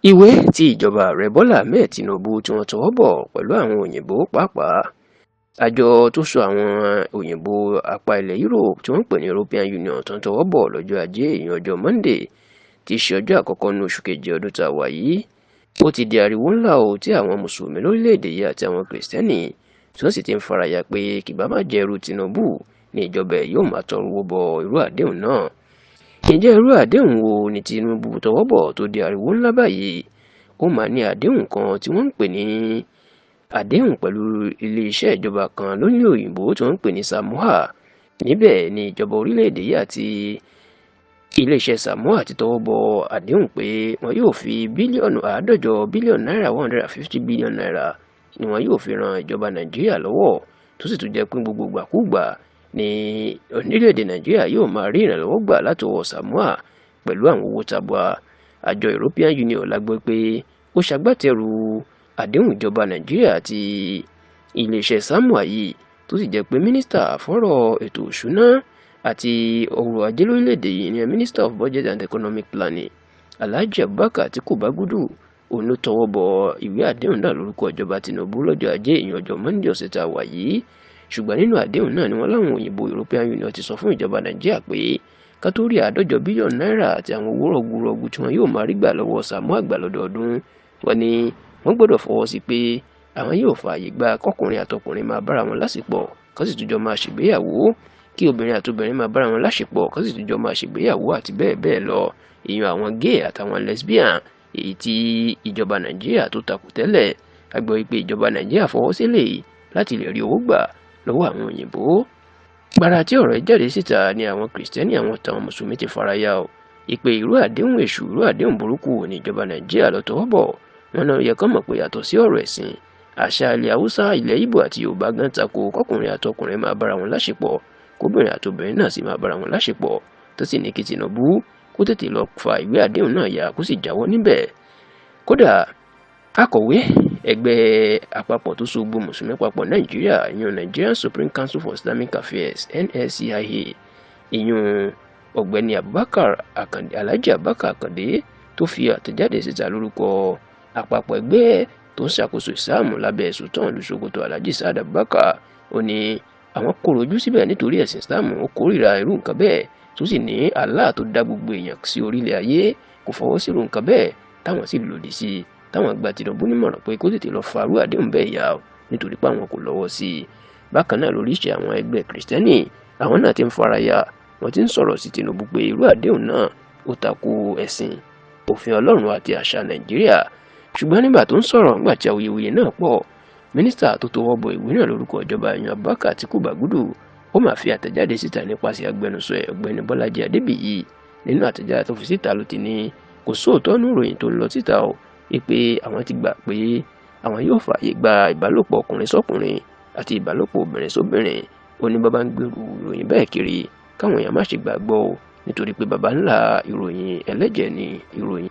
Ìwé tí ìjọba Ààrẹ Bọ́lá Ahmed Tinubu tí wọ́n tọwọ́ bọ̀ pẹ̀lú àwọn òyìnbó, pàápàá àjọ tó so àwọn òyìnbó apá ilẹ̀ Europe tí wọ́n ń pè ní European Union, tó ń tọwọ́ bọ̀ lọ́jọ́ Ajé, ìyẹn ọjọ́ Monday, tí í ṣe ọjọ́ àkọ́kọ́ ní oṣù keje ọdún tá a wà yìí, ó ti di ariwo ńlá o, tí àwọn mùsùlùmí lórílẹ̀‐èdè yìí àti àwọn kìrìsìtẹ́nì tí wọ́n sì ti ń faraya pé kì bá má jẹ́ irú Tinubu ní ìjọba ẹ̀ yóò máa tọrọ owó bọ irú àdéhùn náà. Ǹjẹ́ irú àdéhùn wo ni Tinubu tọwọ́ bọ̀ tó di ariwo ńlá báyìí? Ó máa ní àdéhùn kan tí wọ́n ń pè ní àdéhùn pẹ̀lú iléeṣẹ́ ìjọba kan lórílẹ̀ òyìnbó tí wọ́n ń pè ní Samoa. Níbẹ̀ ni ìjọba orílẹ̀-èdè yìí àti iléeṣẹ́ Samoa ti tọwọ́ bọ àdéhùn pé wọn yóò fi bílíọ̀nù 150 bílíọ̀nù náírà, 150 billion naira, ni wọn yóò fi ran ìjọba Nàìjíríà lọ́wọ́, tó sì tún jẹ́ pé gbogbo gbàkúgbà ní orílẹ̀-èdè Nàìjíríà yóò máa rí ìrànlọ́wọ́ gbà látọwọ́ Samoa pẹ̀lú àwọn owó tabua. Àjọ European Union la gbọ́ pé ó ṣagbátẹrù àdéhùn ìjọba Nàìjíríà àti iléeṣẹ́ Samoa yìí, tó sì jẹ́ pé mínísítà fọ́rọ̀ ètò òṣùná àti ọrọ̀ ajé lórílẹ̀‐èdè yìí ní Minister of Budget and Economic Planning, Alhaji Abubakar Atiku Bagudu, òun ló tọwọ́ bọ ìwé àdéhùn náà lórúkọ ìjọba Tinubu lọ́jọ́ Ajé, ìyẹn ọjọ́ Monday ọ̀sẹ̀ tá a wà yìí. Ṣùgbọ́n nínú àdéhùn náà ni wọ́n láwọn òyìnbó European Union ti sọ fún ìjọba Nàìjíríà pé ká tó rí 150 bílíọ̀nù náírà àti àwọn owó rọ̀gùrọ̀gù tí wọn yóò máa rí gbà lọ́wọ́ Samoa gbà lọ́dọọdún, wọ́n ní wọ́n gbọ́dọ̀ fọwọ́ sí pé àwọn yóò fààyè gba kọkùnrin àtọkùnrin máa bára wọn láṣepọ̀, kó sì tún jọ máa ṣègbéyàwó, kí obìnrin àtobìnrin máa bára wọn láṣepọ̀, kó sì tún jọ máa ṣègbéyàwó, àti bẹ́ẹ̀ bẹ́ẹ̀ lọ, ìyẹn àwọn gay àtàwọn lesbian, èyí tí ìjọba Nàìjíríà tó takò tẹ́lẹ̀. A gbọ́ pé ìjọba Nàìjíríà fọwọ́ sílẹ̀ láti lè rí owó gbà lọ́wọ́ àwọn òyìnbó. Gbàrà tí ọ̀rọ̀ yìí jáde síta ni àwọn kìrìsìtẹ́nì, àwọn táwọn mùsùlùmí ti faraya o, ìpè irú àdéhùn èṣù, irú àdéhùn burúkú ní ìjọba Nàìjíríà lọ tọwọ́ bọ̀. Wọn náà yẹ kán mọ̀ pé yàtọ̀ sí ọ̀rọ̀ ẹ̀sìn, àṣà ilẹ̀ Haúsá, ilẹ̀ Ìgbò àti Yorùbá gan tako kọkùnrin àtọkùnrin máa bára wọn láṣepọ̀, kóbìnrin àtobìnrin náà sì máa bára wọn láṣepọ̀, tó sì ní kí Tinubu kó tètè lọ fa ìwé àdéhùn náà ya, kó sì jáwọ́ níbẹ̀. Kódà, akọ̀wé ẹgbẹ́ àpapọ̀ tó so gbogbo mùsùlùmí papọ̀ Nàìjíríà, ìyẹn Nigerian Supreme Council for Islamic Affairs, NSCIA, ìyẹn Ọ̀gbẹ́ni Abubakar Akande, Alhaji Abubakar Akande, tó fi àtẹ̀jáde síta lórúkọ àpapọ̀ ẹgbẹ́ tó ń ṣàkóso ìsáàmù lábẹ́ Sultan ìlú Sokoto, Alhaji Saad Abubakar, ó ní àwọn kòrò ojú síbẹ̀ nítorí ẹ̀sìn Islam ó kórìíra irú nǹkan bẹ́ẹ̀, tó sì ní Allah tó dá gbogbo èèyàn sí orílẹ̀ ayé kò fọwọ́ sí irú nǹkan bẹ́ẹ̀, táwọn sì lòdì sí i, táwọn gba Tinubu nímọ̀ràn pé kó tètè lọ farú àdéhùn bẹ́ẹ̀ yà ó, nítorí pé àwọn kò lọ́wọ́ sí i. Bákan náà, lóríṣìí àwọn ẹgbẹ́ kìrìsìtẹ́nì, àwọn náà ti ń faraya, wọ́n ti ń sọ̀rọ̀ sí Tinubu pé irú àdéhùn náà ó tako ẹ̀sìn, òfin Ọlọ́run àti àṣà Nàìjíríà. Ṣùgbọ́n nígbà tó ń sọ̀rọ̀, nígbà tí awuyewuye náà pọ̀, mínísítà tó tọwọ́ bọ ìwé náà lórúkọ ìjọba, ìyẹn Abubakar Atiku Bagudu, ó máa fi àtẹ̀jáde síta nípasẹ̀ agbẹnusọ ẹ̀, Ọ̀gbẹ́ni Bọ́lájí Adébíyì. Nínú àtẹ̀jáde tó fi síta ló ti ní kò sóòótọ́ nínú ìròyìn tó ń lọ síta o, wípé àwọn ti gbà pé àwọn yóò fààyè gba ìbálòpọ̀ ọkùnrin sọ́kùnrin àti ìbálòpọ̀ obìnrin sóbìnrin. Ó ní bàbá ń gbèrú ìròyìn bẹ́ẹ̀ kiri, káwọn èèyàn má ṣe gbàgbọ́ o, nítorí pé baba ńlá ìròyìn ẹlẹ́jẹ̀ ni ìròyìn.